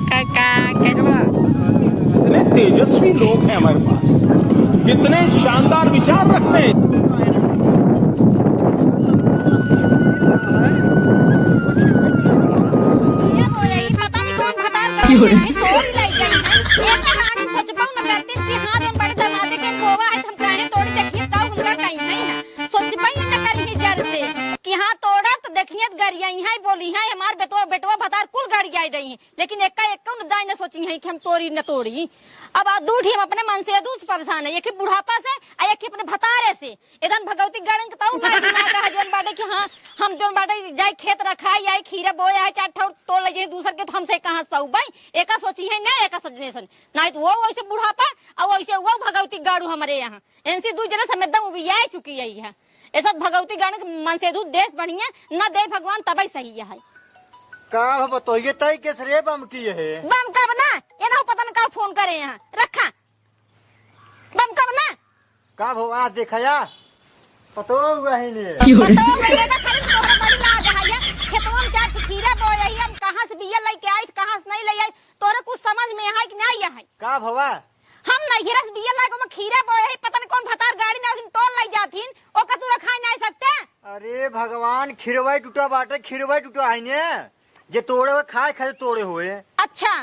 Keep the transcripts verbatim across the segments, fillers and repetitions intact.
काका, कैसे? इतने तेजस्वी लोग हैं हमारे पास, कितने शानदार विचार रखते हैं। ये हो रही, पता नहीं कौन भतार की हो रही? करके चोरी लाई गई है। एक तो कहानी सोचबो न करती कि हाँ, जौन बड़े दमादे के बोवा है, हम काहे तोड़ी, देखिए, तब उनका कहीं नहीं है। सोचबो ही न करी है जर से कि हाँ, तोड़ा तो देखिए, गरिया ही है, बोली है, हमार बेटवा, बेटवा भतार कुल गरिया रही है। लेकिन एक्का, एक्का न दाई न सोची है कि हम तोरी न तोरी। अब आ दू ठी हम अपने मन से, दू से परेशान है, एक ही बुढ़ापा से, आ एक ही अपने भतारे से। एकदम भगवती गाड़न के ताऊ मार दिमाग है, जौन बाटे कि हाँ, हम जौन बाटे जाए खेत रखाई, आई खीरा बोए, आई चार ठौर तोड़ ले जाए दूसर के, तो हमसे कहाँ से पाऊ भाई? एका सोची है ना, एका सोचने से। नहीं तो वो वैसे बुढ़ापा, और वैसे वो भगवती गाड़ू हमारे यहाँ। इनसे दू जने से हम एकदम उबियाए चुकी है। ऐसा भगवती गाड़न के मन से दू देश बढ़िया, न दे भगवान तबई सही है। का हो बतोइए तई केस रे बम की है? बम कब ना, ये ना पता न का फोन करे यहाँ, रखा। बम कब ना? का भो आज देखा या? पतो हुआ ही नहीं। क्यों रे? पतो हुआ ये ना खाली तोहरा बड़ी लाज है ये। खेतवा में जाके खीरा बोए ही, हम कहाँ से बिया लेके आई, कहाँ से नहीं ले आई, तोरे कुछ समझ में है कि नहीं है? का भवा? हम नैहरा से बिया लाके ओमे खीरा बोए ही, पता नहीं कौन भतार गाड़ी ना उस दिन तोड़ ले जाथिन, ओका तू रखाए नहीं सकते? अरे भगवान, खीरवा ही टूटा बाटे, खीरवा ही टूटा है ने, जे तोड़े हुए खाए खातिर तोड़े हुए। अच्छा,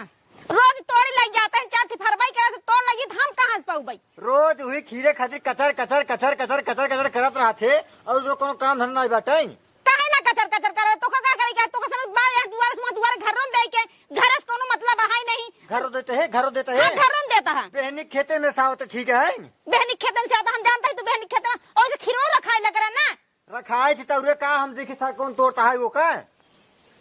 रोज तोड़ी लग जाते हैं, चार ठिफरवाई करे तो तोड़ लगी, तो हम कहाँ से पाऊ भाई? रोज वही खीरे खातिर कचर, कचर, कचर, कचर, कचर, कचर करत रहते, और जो कोनो काम धंधा नहीं बाटे। काहे ना कचर, कचर करे? तो का, का करे? क्या तो का सनत बा, या दुआरे से दुआरे घर रोन दे के, घर से कोनो मतलब है नहीं। घर रोन देते हैं, घर रोन देते हाँ, हैं। घर रोन देता है। बहनी खेते में सावत ठीक है। बहनी खेते में से आता हम जानता ही, तू बहनी खेते में, और जो खीरो रखाए लग रहा ना, रखाए थी तौरे का हम देखी था कौन तोड़ता है वो का?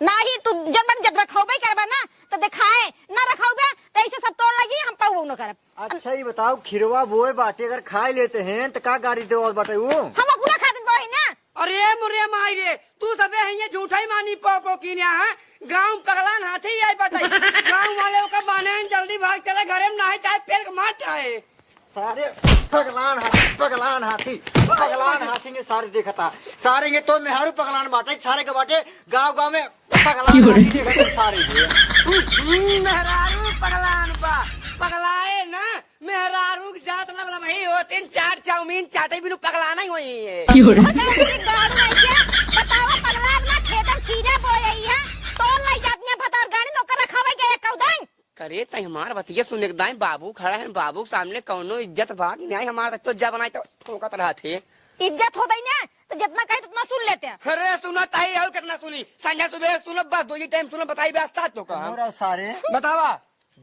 नाही, तू जब मन जब रखौबे करबा ना, तो देखाए, ना रखौबे, तो ऐसे सब तोड़ लगी, हम पाऊ न करब। अच्छा, ये बताओ, खिरवा बोए बाटे, अगर खाए लेते हैं, तो का गाड़ी देवल बाटे वो? हम अपना खातिर बोए ना। अरे मोरे माई रे, तू सबे है ये झूठा ही मानी पो पो की न्या, हाँ? गाँव पगलान हाथी आई बाटे। गाँव वाले ओका बाने जल्दी भाग चले घरे में, नाही चाहे पेल के मार चाहे। सारे पगलान हाथी, पगलान हाथी, पगलान हाथी ने सारे देखता। सारे ये तो मेहरू पगलान बाटे, सारे के बाटे गाँव गाँव में पगलान क्यों रे? हाथी देखता सारे ये। हम्म, मेहरारू पगलान बा, पगलाए ना, मेहरारू के जात लब लब ही हो, तीन चार चाउमीन चाटे बिनु पगलाना ही होई है। क्यों रे? बताओ, ये गाँव में क्या? बताओ, पगलान ना खेतन खीरा बोए ही है, तोड़ लाई जाती है भतार गाड़ी नौकर रखावे के एक कौदाई। करे तई हमार बतिया सुन, एक दाई बाबू खड़ा है, बाबू के सामने कौनो इज्जत बा कि नाई? हमार तक तो जब बनाई तो ठोकत रहत है। इज्जत होत ही ना, तो जितना कही उतना सुन लेते हैं। अरे सुनत ही और कितना सुनी, संझा सुबह सुनो, बस दो ही टाइम सुनो, बताई बे साथ तो का। और सारे बतावा।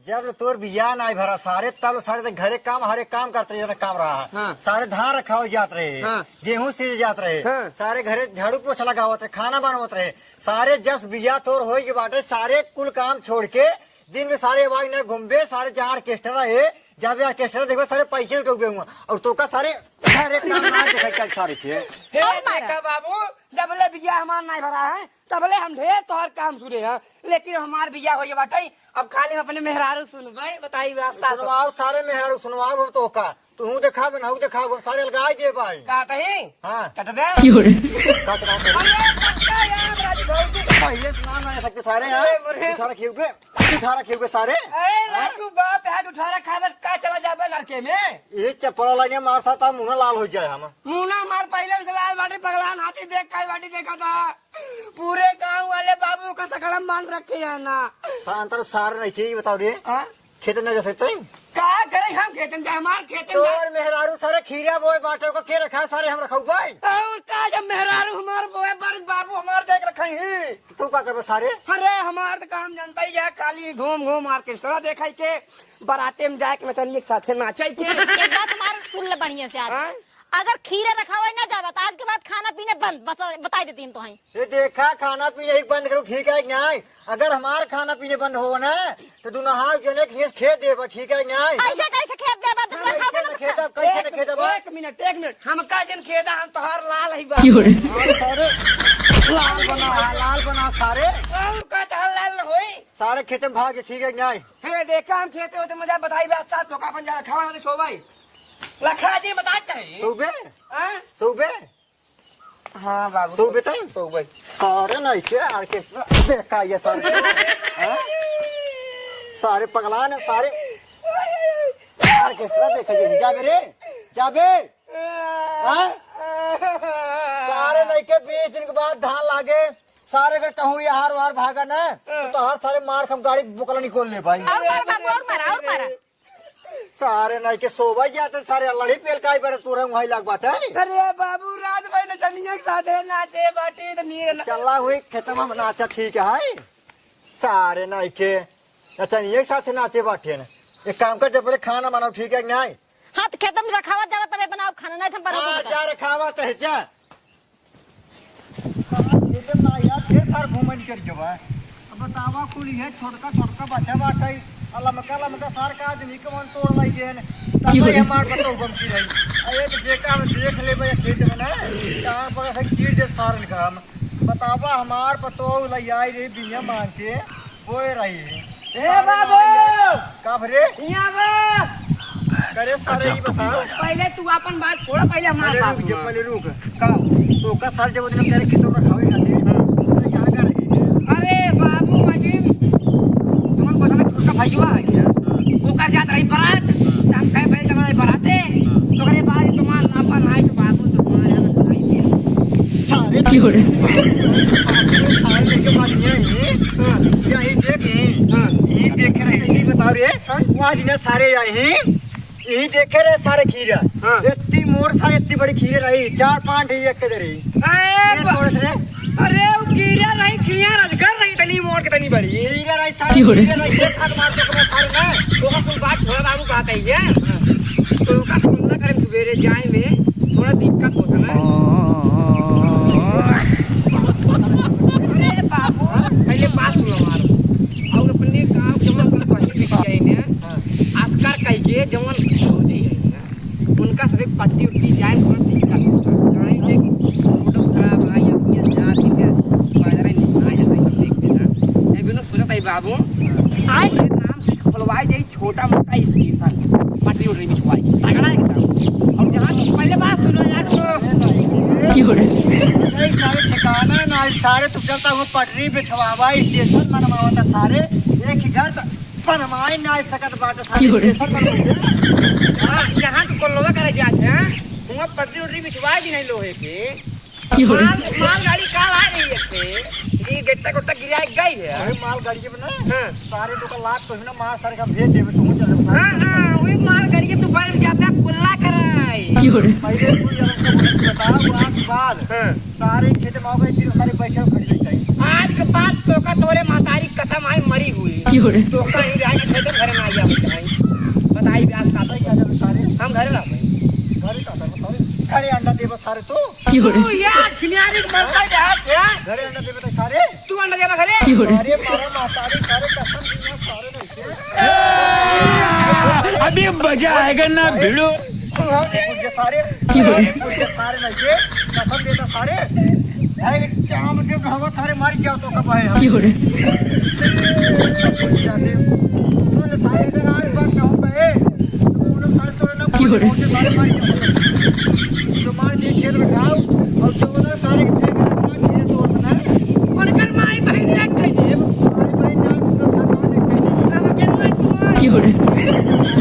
जब तोर बिया नाई भरा सारे, तब सारे ते घरे काम, हर एक काम करते रहे, काम रहा। हाँ। सारे धान रखावे जात रहे, हाँ। गेहूं सींचे जात रहे, हाँ। सारे घरे झाड़ू पोछा लगावत रहे, खाना बनावत रहे। सारे जस बिया तोर होई के बाटे, सारे कुल काम छोड़ के दिन में सारे आवाज न घूमबे, सारे जहाँ ऑर्केस्ट्रा रहे, जब ऑर्केस्ट्रा देखबे, सारे पैसे उठौबे हुआ। और तोका सारे, सारे काम ना देखे के सारे थे। हे और मारा। देखा बाबू, जबले बिया हमार नाई भरा है, तबले हम ढेर तोहर काम सुने हैं, लेकिन हमार बिया होइए बाटे, अब खाली हम अपने मेहरारू सुनबे, बताई बे साथ। सुनवाओ, सारे मेहरारू सुनवाओ, हम तोका। तू देखावे, ना देखावे, सारे अलगाई दे भाई। का कही? हाँ। चटबे? क्यों रे? का चटबे? अरे, पक्का यार, राजू भाई, तू पहले से नाम आ सकते सारे, हाँ? अरे, मुरे। तू सारा खेलबे, तू सारा खेलबे सारे? अरे, हाँ? राजू बाप, यहाँ तू उठारा खावे, का चला जाबे नरके में? ये चप्पल लगे मार साथ, मुंह लाल हो जाए हम। मुंह ना मार, पहले से लाल बाटी, पगलान हाथी देख, काई बाटी देखा था। पूरे गांव वाले बाबू का सकड़म बांध रखे है ना। शांत रहो, सारे नहीं चाहिए, बताओ रे। हाँ? खेतन ना जा सकते हैं? का करे हम खेतन जा, हमार खेतन जा। तोर मेहरारू सारे खीरा बोए बाटे को के रखा है, सारे हम रखाऊ भाई। और का जब मेहरारू हमार बोए बारिश बाबू हमार देख रखे हैं। तू का करबे सारे? अरे हमार तो काम जानता ही है, खाली घूम घूम ऑर्केस्ट्रा देखाई के, बाराते में जाए के नचनिया के साथे नाचे के। एक बात हमार सुन ले बढ़िया से आज। हाँ? अगर खीरा रखावे ना जावा, तो आज के बाद खाना पीना बंद, बस बताई देती हम तो हैं। ये देखा, खाना पीना ही बंद करो, ठीक है कि नहीं? अगर हमार खाना पीना बंद हो ना, तो दोनों हाथ जने खेत, खेत देबा, ठीक है कि नहीं? ऐसे कैसे खेत देबा? तो कैसे न खेत, कैसे न खेत देबा? एक मिनट, एक मिनट, हम का जन खेत, हम तोहार लाल ही बा। क्यों रे? लाल बना, लाल बना सारे। और का तोहार लाल न होई? सारे खेत में भाग, ठीक है कि नहीं? हे, देखा हम खेते होते मजा बताई बे, साथ धोखा अपन जा रखा वाला सोबाई। लखा जी बता कहे। सोबे? हाँ? सोबे? हाँ बाबू। सोबे तई? सोबे। अरे नहीं के, आर्केस्ट्रा देखा ये सारे। हाँ? सारे पगला ने, सारे। सारे किस तरह देखे जे, जाबे रे, जाबे। हाँ? सारे नहीं के बीस दिन के बाद धान लागे, सारे अगर कहूँ यार वार भागा ना, तो, तो हर सारे मार के हम गाड़ी बोकला निकोल ले भाई। और मार बाबू, और मार, और मार। सारे नहीं के सोबा जाते, सारे लड़ी पेल काई बड़े तोरे वहीं लाग बाटे। अरे बाबू, रात भर नचनिया के साथे नाचे बाटे, तो नीर न- चला हुई खेतवा में नाचा, ठीक है। सारे नहीं के नचनिया के साथे नाचे बाटे न। एक काम कर, जब पहले खाना बनाओ, ठीक है कि नहीं? हाँ, तो खेत में रखावा जाला, तबे बनाओ खाना, नहीं तो हम बनाओ हाँ, खाना। जा रखावा तो है, जा। साला खेते में ना यार, ढेर सार घूमन कर के बा। अब बतावा, कुल ये छोटका छोटका बच्चा बाटे, आ लमका लमका सार का आदमी के मन तोड़ लाई देन। तब की बोले? ये हमार पतोह बम की रही। आ एक जेका हम देख लेबे खेत में ना, कहाँ पर ऐसे चीर दे सारन का हम। बतावा, हमार पतोह लई आई रे बिया मांग के, बोए रही। ए बाबू! का भरे? हियाँ बा। करे सारे, ई बता। पहले तू अपन बात छोड़, पहले हमार पहले बात रुक जा, सुना। पहले रुक। का? तो का सार जब उन्हें करे खेतों में खावे खातिर, हाँ। तो क्या करे? अरे बाबू, मजिन, तुमन को समझ छोटका भैया है क्या? हाँ। ओकर जात रही बारात, हाँ। तो हम कहे, "भाई, चलो बराते।" हाँ। तो ओकरे बाद तुम्हार अपन आई तो बाबू से तुम्हारे यहाँ खाई दिया। सारे की हो रहे? सारे लेके भाग गए हैं। हाँ। या ये देख, ये, हाँ। ये देख रहे हैं, ये बता रहे हैं। हाँ। वहाँ जिन्हें सारे आए हैं, ये देखे रहे सारे खीरा। हाँ। इतनी मोर सारे, इतनी बड़ी खीरे रही, चार पांच ही एक के रही। अरे ये बा- छोड़ रहे। अरे, वो कीड़ा नहीं, खिया रजगर नहीं, तनी मोट के तनी बड़ी। कीड़ा नहीं, सारे की हो रे? कीड़ा नहीं, ये खा के मार दो, तुम्हें सारे ना। ओका कुल बात छोड़ा, बाबू बात है ये। तो ओका कुल ना करे, सवेरे जाए में थोड़ा दिक्कत होता ना। अरे बाबू, पहले बात सुनो हमारो। और अपने गाँव के मतलब कहीं भी जाए ना, अस्कर कह के जवन फौजी है ना, उनका सभी पट्टी उट्टी जाए, थोड़ा दिक्कत होता है। काहे से कि फोटो खराब है, या फिर जात के पैदल ही निकला जाता है, हम देखते ना। ये बिना सोचत है बाबू, आए? ये नाम से खुलवाए जाए छोटा मोटा स्टेशन, पटरी उटरी बिछवाए, तगड़ा एकदम। और जहाँ से पहले बात सुनो यार, तो की हो रहे? नहीं, सारे ठिकाना ना, सारे तू चलता हुआ पटरी बिछवावा, स्टेशन बनवावा था सारे, एक ही घर बनवाए ना सकत बाटे सारे की हो रे? स्टेशन पर लोग। हाँ, यहाँ तो कोल्लवा करे जात है, वहाँ पटरी उटरी बिछवा दी नहीं लोहे के। की हो रे? माल, मालगाड़ी काल आ रही है थे, ये गेट्टा गोट्टा गिरा गई है। अरे मालगाड़ी के बना? हाँ। सारे तो का लात तो है ना, मार सारे का भेज देवे, तू चल रहा। हाँ, हाँ, वही मालगाड़ी के तू बैठ जाता, कुल्ला कराई। की हो रे? पहले तू ये हमको बताओ, आज बाद। हाँ। सारे खेत में आवे, फिर सारे बैठे खड़ी रह जाए। आज के बाद तोका तोरे महतारी कसम आई मरी हुई। की हो रे? तोका ही राज खेत घरे ना आया होता है। बताई ब्यास साथ भाई क्या जरूर सारे? हम घरे ना भाई। घरे का था सारे? घरे अंडा देबो सारे तू? की हो रे? तू यार छिनियारी के मरता जा क्या? घरे अंडा देबो तो सारे? तू अंडा देबा घरे? की हो रे? अरे मारा महतारी सारे कसम दिया सारे नहीं। अभी मजा आएगा ना भिड़ू। ये सारे, ये सारे लड़के कसम देता सारे। भाई, चाम से कहो सारे मार जाओ तो कब है हम? की हो रे? सुन सारे, अगर आज बात कहूँ बे, तो उन लोग सारे तोड़े ना की हो रे? पहुंचे, सारे मार जाओ। जो मार के खेत में खाओ, और जो उधर सारे के देख रहे हैं, ये तोड़ बनाए। उनकर माई बहन एक कह दे। माई बहन ना, तो खाना नहीं खाई। ना, ना, ना, ना। की हो रे?